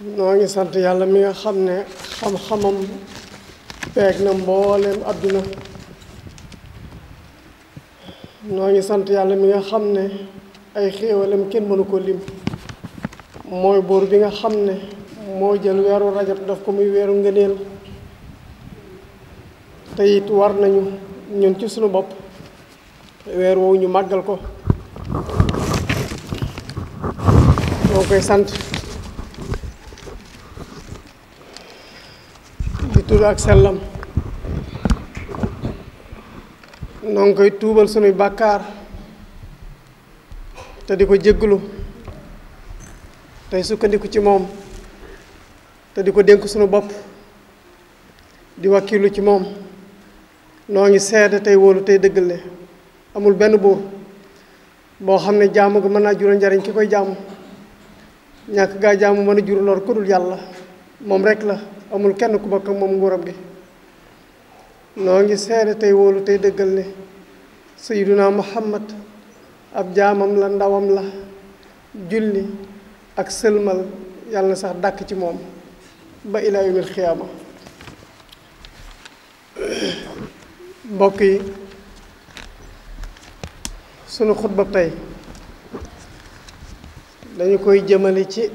noo ngi sant yàlla mi nga xam ne xam-xamam peeg na mbooleem àdduna. noo ngi sant yàlla mi nga xam ne ay xéewalam kenn mënu ko lim. mooy buur bi nga xam ne moo jël weeru rajab daf ko muy weeru ngëneel. te it war nañu ñun ci sunu bopp weer woowu ñu màggal ko. moo koy sant di tudd ak sellam. noo ngi koy tuubal sunuy bàkkaar te di ko jégglu tey sukkandiku ci moom te di ko dénk sunu bopp di wakkilu ci moom. noo ngi seede tey wóolu tey dëggal ne amul benn buur boo xam ne jaamu ga mën naa jural njariñ ki koy jaamu. ñàkk gaa jaamu mën a jur lor ku dul yàlla moom rek la, amul kenn ku bokk ak moom nguuram gi. noo ngi seede tey wóolu tey dëggal ne sayyiduna muhammad ab jaamam la, ndawam la. julli ak sëlmal yàlla na sax dàkk ci moom ba ilaa yawmil xiyaama. mbokk yi, sunu xutba tey dañu koy jëmale ci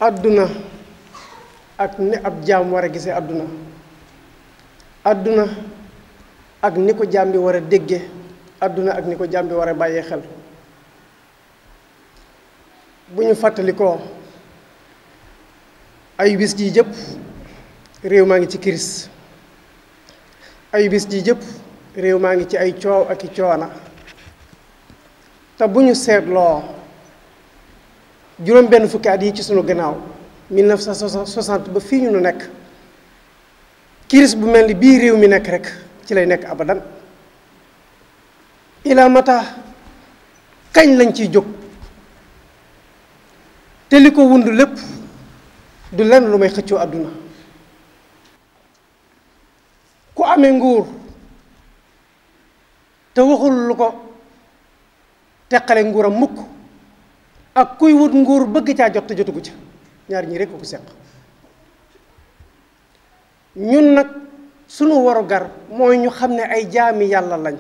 àdduna ak ni ab jaam war a gisee àdduna. àdduna ak ni ko jaam bi war a dégge àdduna ak ni ko jaam bi war a bàyyee xel. bu ñu fàttalikoo ay bis ji jëpp réew maa ngi ci kiris. ay bis ji jëpp réew maa ngi ci ay coow ak i coona. te bu ñu seetloo juróom benn fukki at yi ci sunu gannaaw 1960 ba fii ñu nekk kiris bu mel ni bii réew mi nekk rek ci lay nekk abadan. ila mata kañ lañ ciy jóg te li ko wund lépp du lenn lu may xëccoo àdduna. ku amee nguur te waxul lu ko teqale nguuram mukk ak kuy wut nguur bëgg caa jot te jotugu ca, ñaar ñii rekk ko seq. ñun nag sunu warugar mooy ñu xam ne ay jaami yàlla lañ.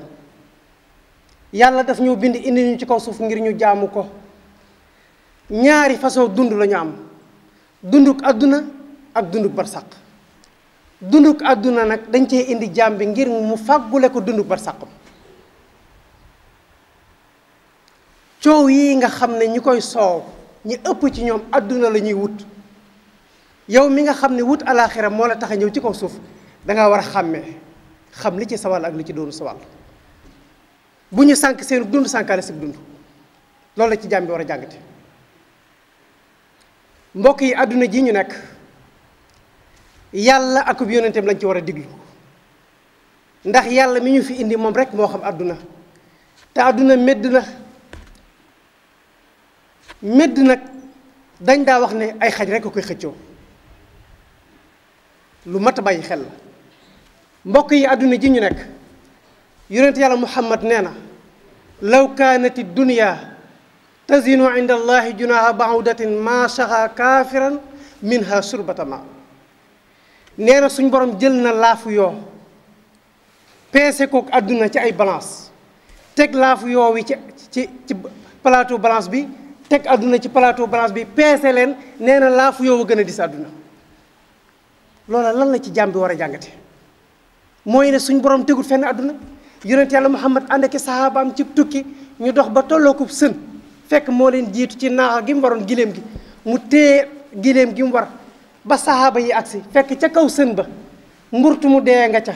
yàlla daf ñoo bind indi ñu ci kaw suuf ngir ñu jaamu ko. ñaari façon dund la ñu am, dunduk àdduna ak dunduk barsàq. dunduk àdduna nag dañ cee indi jaam bi ngir mu fàggule ko dunduk barsàqam. coow yi nga xam ne ñi koy soow ñi ëpp ci ñoom àdduna la ñuy wut. yow mi nga xam ne wut alaaxira moo la tax a ñëw ci kaw suuf danga war a xàmmee xam li ci sawal ak li ci doonu sawal. bu ñu sànk seen dund sànkaale si dund, loolu la ci jaam bi war a jàngate. mbokk yi, àdduna ji ñu nekk yàlla akub yonenteem lañ ci war a diglu. ndax yàlla mi ñu fi indi moom rek moo xam àdduna. te àdduna medd na. medd nag dañ daa wax ne ay xaj rek a koy xëccoo. lu mat a bàyyi xel la. mbokk yi, àdduna ji ñu nekk yonent yàlla muhammad nee na law kaanati dunya tazinu inda allahi junaha baudatin ma saxa kaafiran minha surbata ma. nee na suñ borom jël na laafu yoo peese kook àdduna ci ay balance, teg laafu yoo wi ci plateau balance bi, teg àdduna ci plateau balance bi, peese leen. nee na laafu yoo wa gën a dis àdduna. loola lan la ci jaam bi war a jàngate? mooy ne suñ borom tegut fenn àdduna. yonent yàlla muhammad ànd ak saxaabaam ci tukki, ñu dox ba tollookub sën, fekk moo leen jiitu ci naaxa gi mu waroon giléem gi. mu téye giléem gi mu war ba saxaaba yi agsi, fekk ca kaw sën ba mburtu mu dee nga ca,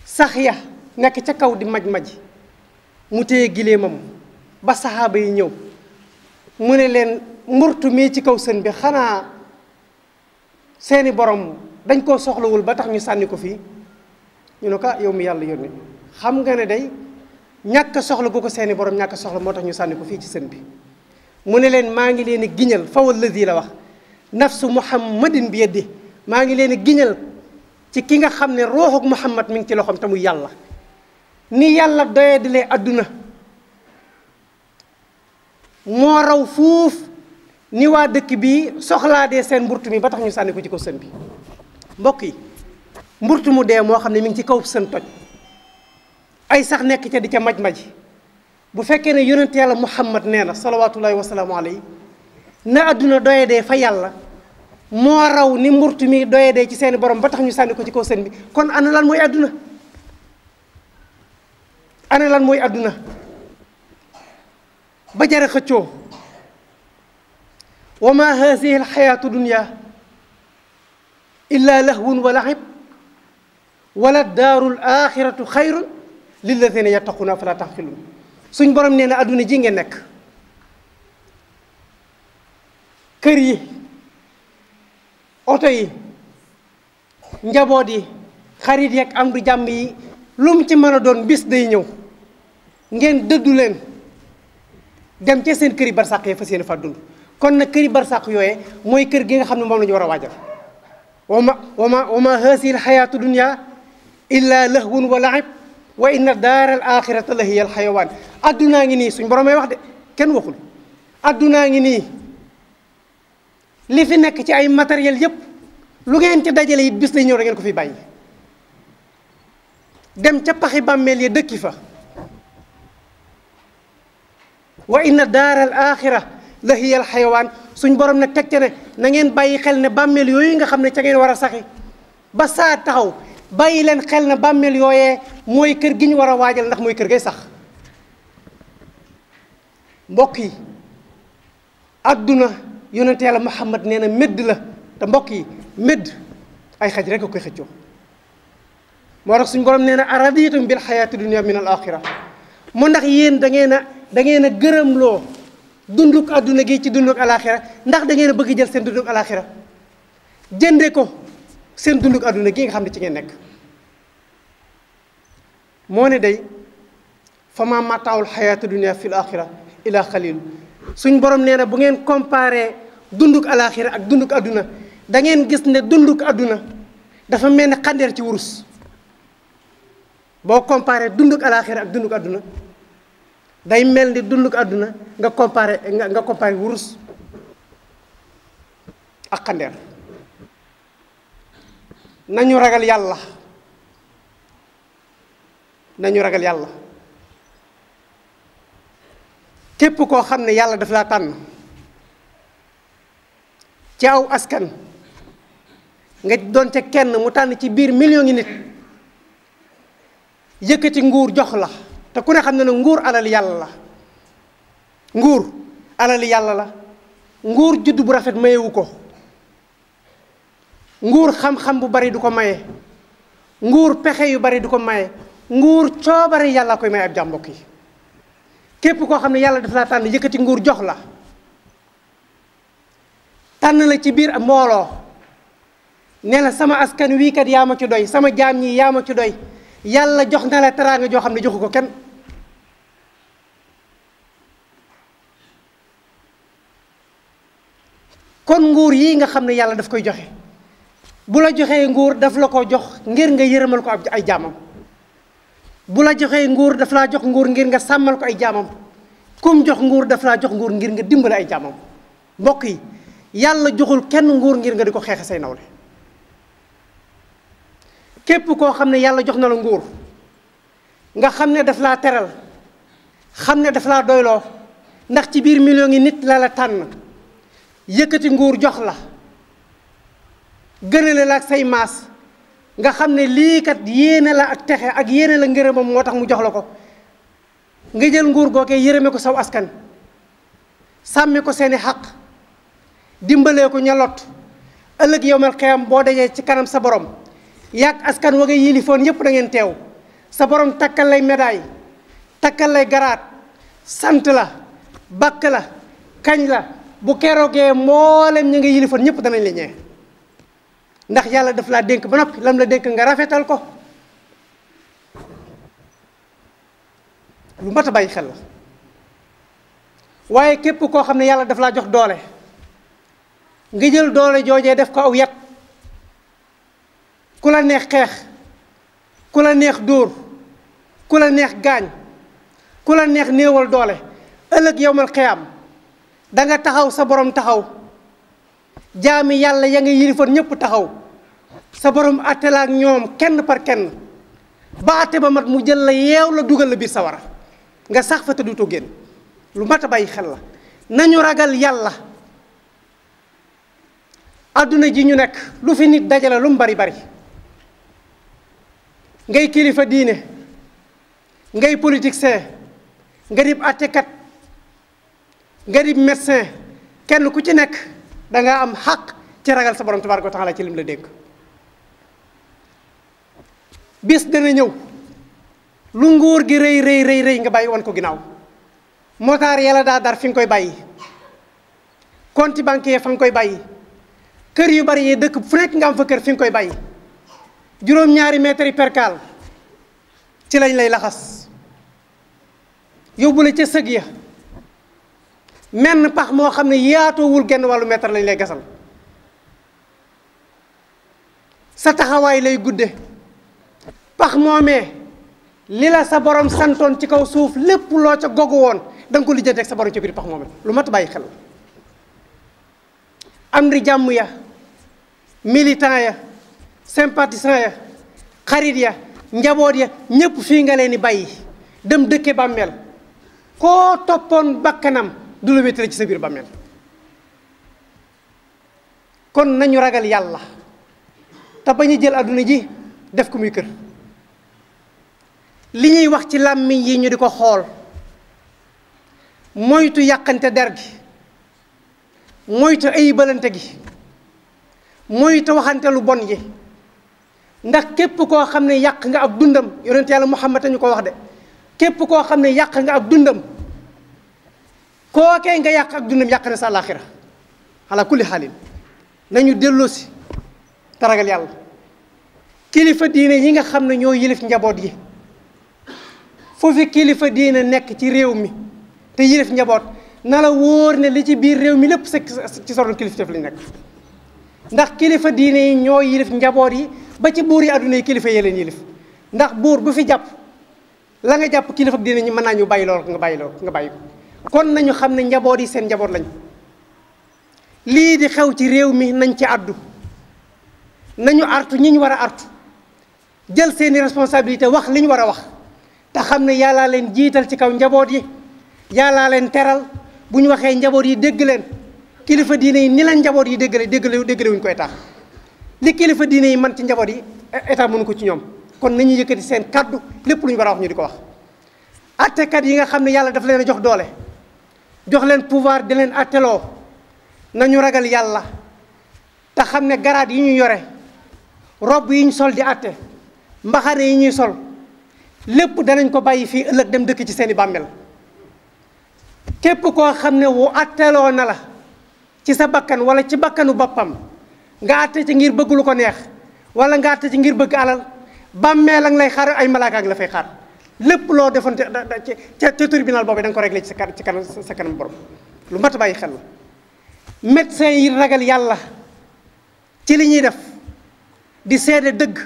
sax ya nekk ca kaw di maj-maji. mu téye giléemam ba saxaaba yi ñëw, mu ne leen mburtu mii ci kaw sën bi xanaa seeni borom dañ koo soxlawul ba tax ñu sànni ko fii. ñu ne ko yow mi yàlla yónni, xam nga ne day ñàkk soxla gu ko seeni borom ñàkk soxla moo tax ñu sànni ko fii ci sën bi. mu ne leen maa ngi leen di giñal fa walladi la wax nafsu muhammadin bi yeddi, maa ngi leen di giñal ci ki nga xam ne ruuxuk muhammad mi ngi ci loxoom te muy yàlla. ni yàlla doyee di lee àdduna moo raw fuuf ni waa dëkk bi soxlaa dee seen mburtu mi ba tax ñu sànni ko ci kaw sën bi. mbokk yi mburtu mu dee moo xam ne mi ngi ci kaw sën toj ay sax nekk ca di ca maj-maji bu fekkee ne yonent yàlla Muhammad nee na salawaatullaahi wa salaamu alayhi na àdduna doye dee fa yàlla moo raw ni mburtu mi doye dee ci seeni borom ba tax ñu sànni ko ci kaw sën bi kon ana lan mooy àdduna ana lan mooy àdduna ba jara xëccoo wa ma haadihi alxayaatu dunya illa lahwun wa laib wala daaru alaxiratu xayrun lilladina yattaquuna fala taxfiluun suñ borom nee na àdduna ji ngeen nekk kër yi oto yi njaboot yi xarit yeeg am du jàmm yi lu mu ci mën a doon bis day ñëw ngeen dëddu leen dem ca seen këri barsàq yi fas yéene fa dund kon nag këri barsàq yooyee mooy kër gi nga xam ne moom la ñu war a waajal wa ma haasihi alxayaatu dunya illa lahwun wa laib wa inna daara al axirata la hiya al xayawaan addunaa ngi nii suñ borom may wax de kenn waxul addunaa ngi nii li fi nekk ci ay matériel yépp lu ngeen ci dajale it bis lay ñëw da ngeen ko fi bàyyi dem ca paxi bàmmeel ya dëkki fa wa inna daara al axira la hiya al xayawaan suñ borom nag teg ca ne na ngeen bàyyi xel ne bàmmeel yooyu nga xam ne ca ngeen war a saxi ba saa taxaw bàyyi leen xel na bàmmeel yooyee mooy kër gi ñu war a waajal ndax mooy kër gay sax mbokk yi adduna yonent yàlla Muhammad nee na médd la te mbokk yi médd ay xaj rek a koy xëccoo moo tax suñu borom nee na araditum bil xayaati dunia min al axira mu ndax yéen da ngeen a gërëmloo dunduk adduna gi ci dunduk alaxira ndax da ngeen a bëgg jël seen dunduk alaxira jënde ko seen dunduk adduna gi nga xam ne ci ngeen nekk moo ne day fa ma mataawul xayaatu dunia fil axira ila xalil suñ borom nee na bu ngeen comparé dunduk alaxira ak dunduk adduna da ngeen gis ne dunduk adduna dafa mel ne xandeer ci wurus boo comparé dunduk alaxira ak dunduk adduna day mel ni dunduk adduna nga comparé wurus ak xandeer nañu ragal yàlla képp koo xam ne yàlla daf laa tànn ci aw askan nga doon ca kenn mu tànn ci biir million ngi nit yëkkati nguur jox la te ku ne xam ne ne nguur alal yàlla la nguur alal yàlla la nguur judd bu rafet mayewu ko nguur xam-xam bu bari du ko maye nguur pexe yu bari du ko maye nguur coobare yàlla koy maye ab jàmm mbokk yi képp koo xam ne yàlla daf laa tànn yëkkati nguur jox la tànn la ci biir mbooloo ne la sama askan wii kat yaa ma ci doy sama jaam ñi yaa ma ci doy yàlla jox na la teraanga joo xam ne joxu ko kenn kon nguur yi nga xam ne yàlla daf koy joxe bu la joxee nguur daf la ko jox ngir nga yërëmal ko ay jaamam bu la joxee nguur daf laa jox nguur ngir nga sàmmal ko ay jaamam kum jox nguur daf laa jox nguur ngir nga dimbale ay jaamam mbokk yi yàlla joxul kenn nguur ngir nga di ko xeexe say nawle képp koo xam ne yàlla jox na la nguur nga xam ne daf laa teral xam ne daf laa doyloo ndax ci biir million ngi nit la tànn yëkkati nguur jox la gënale la ak say maas nga xam ne lii kat yéene la ak texe ak yéene la ngërëmam moo tax mu jox la ko nga jël nguur gookee yërëme ko saw askan sàmmi ko seeni xaq dimbalee ko ña lot ëllëg yowmal xiyam boo dajee ci kanam sa borom yàgg askan wa nga yilifoon yépp da ngeen teew sa borom takkal lay médaille takkal lay garaat sant la bakk la kañ la bu keroogee mboolem ña nga yilifoon ñépp danañ la ñee ndax yàlla daf laa dénk ba noppi lam la dénk nga rafetal ko lu mat a bàyyi xel la waaye képp koo xam ne yàlla daf laa jox doole nga jël doole joojee def ko aw yat ku la neex xeex ku la neex dóor ku la neex gaañ ku la neex néewal doole ëllëg yowmal xiyaam da nga taxaw sa borom taxaw jaami yàlla ya nga yilifoon ñëpp taxaw sa borom atte la ak ñoom kenn par kenn ba atte ba mat mu jël la yeew la dugal la biir sawara nga sax fa te duutoo génn lu mat a bàyyi xel la nañu ragal yàlla. adduna ji ñu nekk lu fi nit dajale lu mu bari bari ngay kilifa diine ngay politicien nga dib attekat nga dib médecin kenn ku ci nekk danga am xaq ci ragal sa borom tabaaraka wa taala ci lim la dénk. bis dana ñëw lu nguur gi rëy rëy rëy rëy nga bàyyi wan ko ginnaaw motaar yàlla daa dar fi nga koy bàyyi compte bancaire fa nga koy bàyyi kër yu bari yi dëkk fu nekk nga am fa kër fi nga koy bàyyi juróom-ñaari mètres yi perkaal ci lañ lay laxas yóbbu la ca sëg ya menn pax moo xam ne yaatoowul genn wàllu mètre lañ lay gasal sa taxawaay lay gudde pax moomee li la sa borom santoon ci kaw suuf lépp loo ca gogu woon da nga ko lijjanti ak sa borom ca biir pax moomee lu mat bàyyi xel am di jàmm ya militant ya sympathisant ya xarit ya njaboot ya ñépp fii nga leen di bàyyi dem dëkke bàmmeel koo toppoon bakkanam du la wéttale ci sa biir bàmmeel kon nañu ragal yàlla te bañ a jël àdduna ji def ko muy kër li ñuy wax ci làmmiñ yi ñu di ko xool moytu yàqante der gi moytu ayibalante gi moytu waxante lu bon gi ndax képp koo xam ne yàq nga ab dundam yonent yàlla Muhammad ñu ko wax de képp koo xam ne yàq nga ab dundam kookee nga yàq ak dundam yàq na sa àllaaxira ala kulli xaalin nañu delloosi te ragal yàlla kilifa diine yi nga xam ne ñoo yilif njaboot yi foofu kilifa diine nekk ci réew mi te yilif njaboot na la wóor ne li ci biir réew mi lépp ci soroon kilifteef lañ nekk ndax kilifa diine yi ñoo yilif njaboot yi ba ci buur yi àdduna yi kilifa yee leen yilif ndax buur bu fi jàpp la nga jàpp kilifa diine ñi mën naa ñu bàyyi lool nga bàyyi ko kon nañu xam ne njaboot yi seen njaboot lañ lii di xew ci réew mi nañ ci àddu nañu artu ñi ñu war a artu jël seeni responsabilité wax li ñu war a wax te xam ne yàllaa leen jiital ci kaw njaboot yi yàllaa leen teral bu ñu waxee njaboot yi dégg leen kilifa diine yi ni la njaboot yi déggale wuñ koy tax li kilifa diine yi man ci njaboot yi état mënu ko ci ñoom kon nañu yëkkati seen kaddu lépp lu ñu war a wax ñu di ko wax. attekat yi nga xam ne yàlla daf leen a jox doole jox leen pouvoir di leen atteloo nañu ragal yàlla te xam ne garaat yi ñu yore robb yi ñu sol di atte mbaxane yi ñuy sol lépp danañ ko bàyyi fii ëllëg dem dëkk ci seeni bàmmeel képp koo xam ne wu atteloo na la ci sa bakkan wala ci bakkanu boppam nga atte ci ngir bëgg lu ko neex wala nga atte ci ngir bëgg alal bàmmeel ak lay xaar ay malaaka ak la fay xaar lépp loo defoon ca tribunal boobu da nga ko réglé ci sa kanam borom lu mat a bàyyi xel la médecin yi ragal yàlla ci li ñuy def di seede dëgg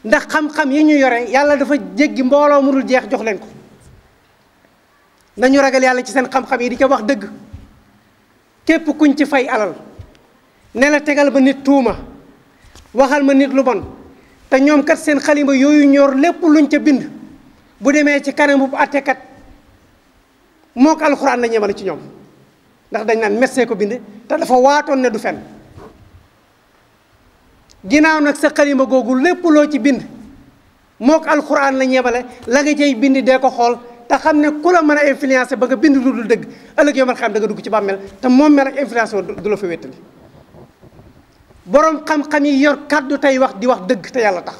ndax xam-xam yi ñu yore yàlla dafa jéggi mbooloo mu dul jeex jox leen ko nañu ragal yàlla ci seen xam-xam yi di ca wax dëgg képp kuñ ci fay alal ne la tegal ba nit tuuma waxal ma nit lu bon te ñoom kat seen xalima yooyu ñor lépp luñ ca bind bu demee ci kanam bu attekat moo ko alxuraan la ñemale ci ñoom ndax dañ naan médecin ko bind te dafa waatoon ne du fen ginnaaw nag sa xalima googu lépp loo ci bind moo ko alxuraan la ñemale la nga cay bind dee ko xool te xam ne ku la mën a influencé ba nga bind lu dul dëgg ëllëg yomal xam da nga dugg ci bàmmeel te moom mel ak influence du la fa wéttali boroom xam-xam yi yor kàddu tey wax di wax dëgg te yàlla tax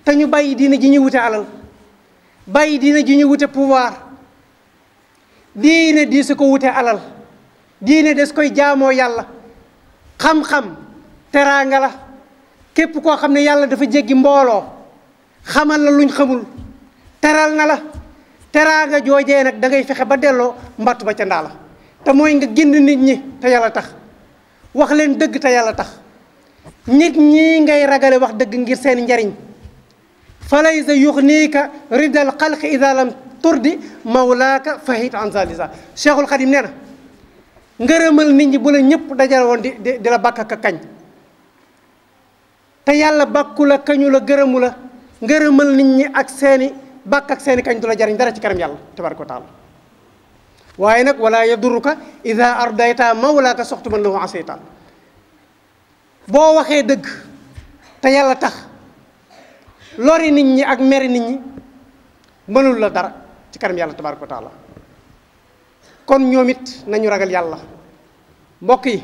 te ñu bàyyi diine ji ñuy wute alal bàyyi diine ji ñuy wute pouvoir diine di su ko wute alal diine des koy jaamoo yàlla xam-xam teraanga la képp koo xam ne yàlla dafa jéggi mbooloo xamal la luñ xamul teral na la teraanga joojee nag da ngay fexe ba delloo mbattu ba ca ndaa la te mooy nga génn nit ñi te yàlla tax wax leen dëgg te yàlla tax nit ñi ngay ragale wax dëgg ngir seen njariñ falaysa yuxniika ridal xalqi ida lam turdi mawlaaka fahit an zalisa Cheikhul Xadim nee na ngërëmal nit ñi bu la ñëpp dajale woon di la bàkk ak kañ te yàlla bàkku la kañu la gërëmu la ngërëmal nit ñi ak seeni bàkk ak seeni kañ du la jariñ dara ci kanam yàlla tabaraka wa taala waaye nag wala yaduruka ida ardayta mawlaaka soxtu man lahu asayta boo waxee dëgg te yàlla tax lori nit ñi ak meri nit ñi mënul la dara ci kanam yàlla tabaraka wa taala kon ñoom it nañu ragal yàlla mbokk yi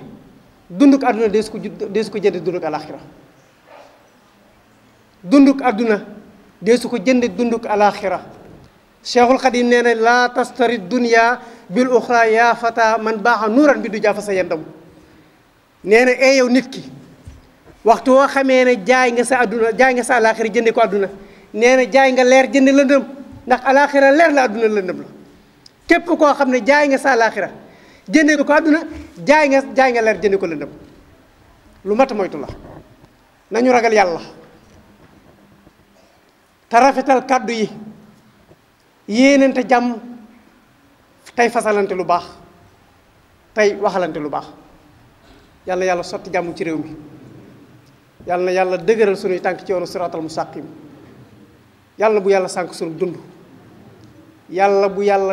dunduk àdduna deesu ko jënd dunduk alaxira dunduk àdduna deesu ko jënd dunduk alaxira cheikhul xadim nee na laa tastari dunya bil uxra yaa fata man baaxa nuuran bi du jaafa sa yendam nee na yow nit ki waxtu woo xamee ne jaay nga sa àdduna jaay nga sa alaxira jënde ko àdduna nee na jaay nga leer jënd lëndëm ndax alaxira leer la àdduna lëndëm la képp koo xam ne jaay nga sa alaxira jënde ko àdduna jaay nga leer jënde ko lëndëm lu mat moytu la nañu ragal yàlla te rafetal kàddu yi yéenante jàmm tey fasalante lu baax tey waxalante lu baax yàlla na yàlla sotti jàmm ci réew mi yàlla na yàlla dëgëral sunuy tànk ci yoonu siraatal mustaqim yàlla na bu yàlla sànk sunu dund yàlla bu yàlla